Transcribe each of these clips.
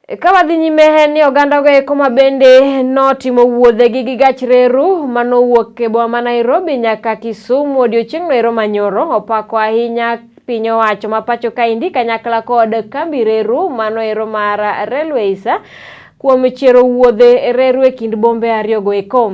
Ka wadhi nyime en ni oganda go eko ma bende notimo wuodhegi gi gach reru manowuok e boma ma Nairobi nyaka Kisumu odiochieng'no ero manyoro opako ahinya piny owacho ma pacho kaendi kanyakla kod kambi reru mano ero mar Railways kuom chiero wuodhe reru e kind bombe ariyogo eko.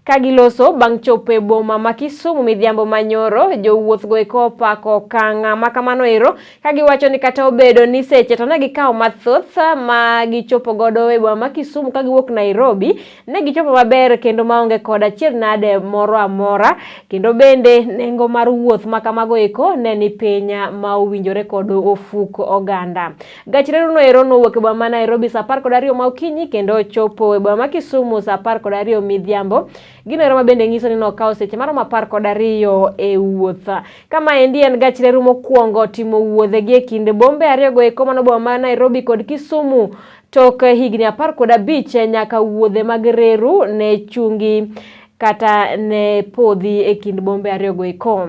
Ka giloso bang' chopo e boma ma Kisumu midhiambo manyoro, jowuoth go eko opako okang' ma kamano ero ka giwacho ni kata obedo ni seche to ne gikawo mathoth ma gichopo godo e boma ma Kisumu ka giwuok Nairobi, ne gichopo maber kendo maonge kod achiedh nade moro amora, kendo bende nengo mar wuoth ma kamago eko ne ni piny ma owinjore kod ofuk oganda. Gach reru no ero nowuok e boma ma Nairobi saa 12 ma okinyi kendo ochopo e boma ma Kisumu saa 12 midhiambo. Gino ero ma bende nyiso ni nokawo seche maromo 12 e wuoth. Kama endi en gach reru mokwongo timo wuodhe gi e kind bombe ariyogo eko mano boma ma Nairobi kod Kisumu tok higni 15 nyaka wuodhe mag reru ne chungi kata ne podhi e kind bombe ariyogo eko.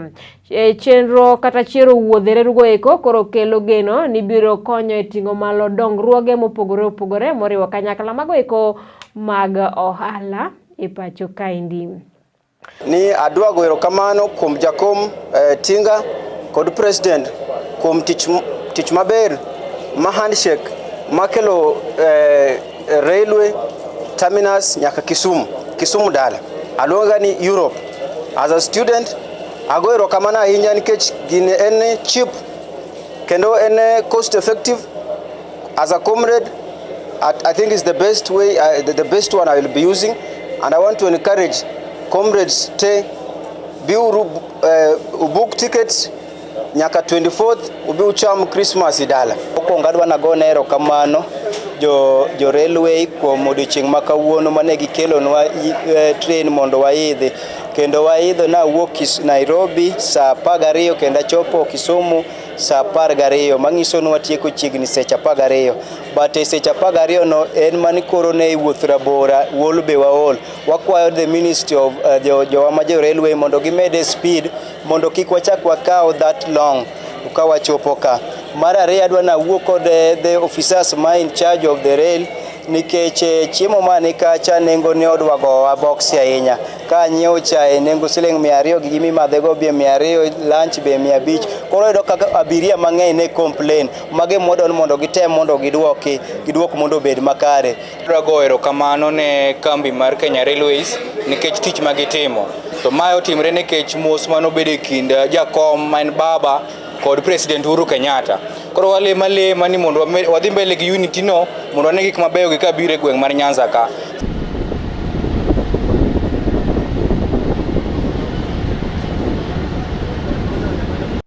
E chenro kata chiero wuodhe rerugo eko koro kelo geno ni biro konyo e ting'o malo dongruoge mopogore opogore moriwo kanyakla mago eko mag ohala e pacho kaendi. Ni adwa go erokamano kuom jakom Tinga kod president kuom tich maber ma handshake makelo railway terminus nyaka Kisumu, Kisumu dala. Aluonga ni Europe. As a student, ago erokamano ahinya nikech gini en cheap kendo en cost effective. As a comrade, I think it's the best way, the best one I will be using, and I want to encourage comrades te biuru book tickets nyaka 24th ubi ucham Christmas idala. Mokwongo adwa nagone erokamano jo railway kuom odiochieng' ma kawuono mane gikelonwa train mondo waidhi, kendo waidho nawuok Nairobi saa 12 kendo achopo Kisumu saa 12, manyiso ni watieko chiegni seche 12. But e seche 12 no en mani koro ne wuoth rabora uol be waol. Wakwayo the ministry of jowa ma jo railway mondo gimede speed mondo kik wachak wakaw that long ka wachopo ka. Mar ariyo adwa nawuo kod the officers ma in charge of the rail nikech chiemo mani kacha nengo ne odwa gowa boksi ahinya. Ka anyiewo chae nengo siling 200 gi gimimadhe go be 200, lunch be 500. Koro iyudo kaka abiria mang'eny ne complain. Magi mwadwa ni mondo gitem mondo giduoki, giduok mondo obed makare. Adwa goyo erokamano ne kambi mar Kenya Railways nikech tich ma gitimo. To mae otimre nikech mos manobedo e kind jakom ma en baba kod President Uhuru Kenyatta. Koro walemo alema ni mondo wadhi mbele gi unity no mondo wane gik mabeyo gi kabiro e gweng' mar Nyanza ka.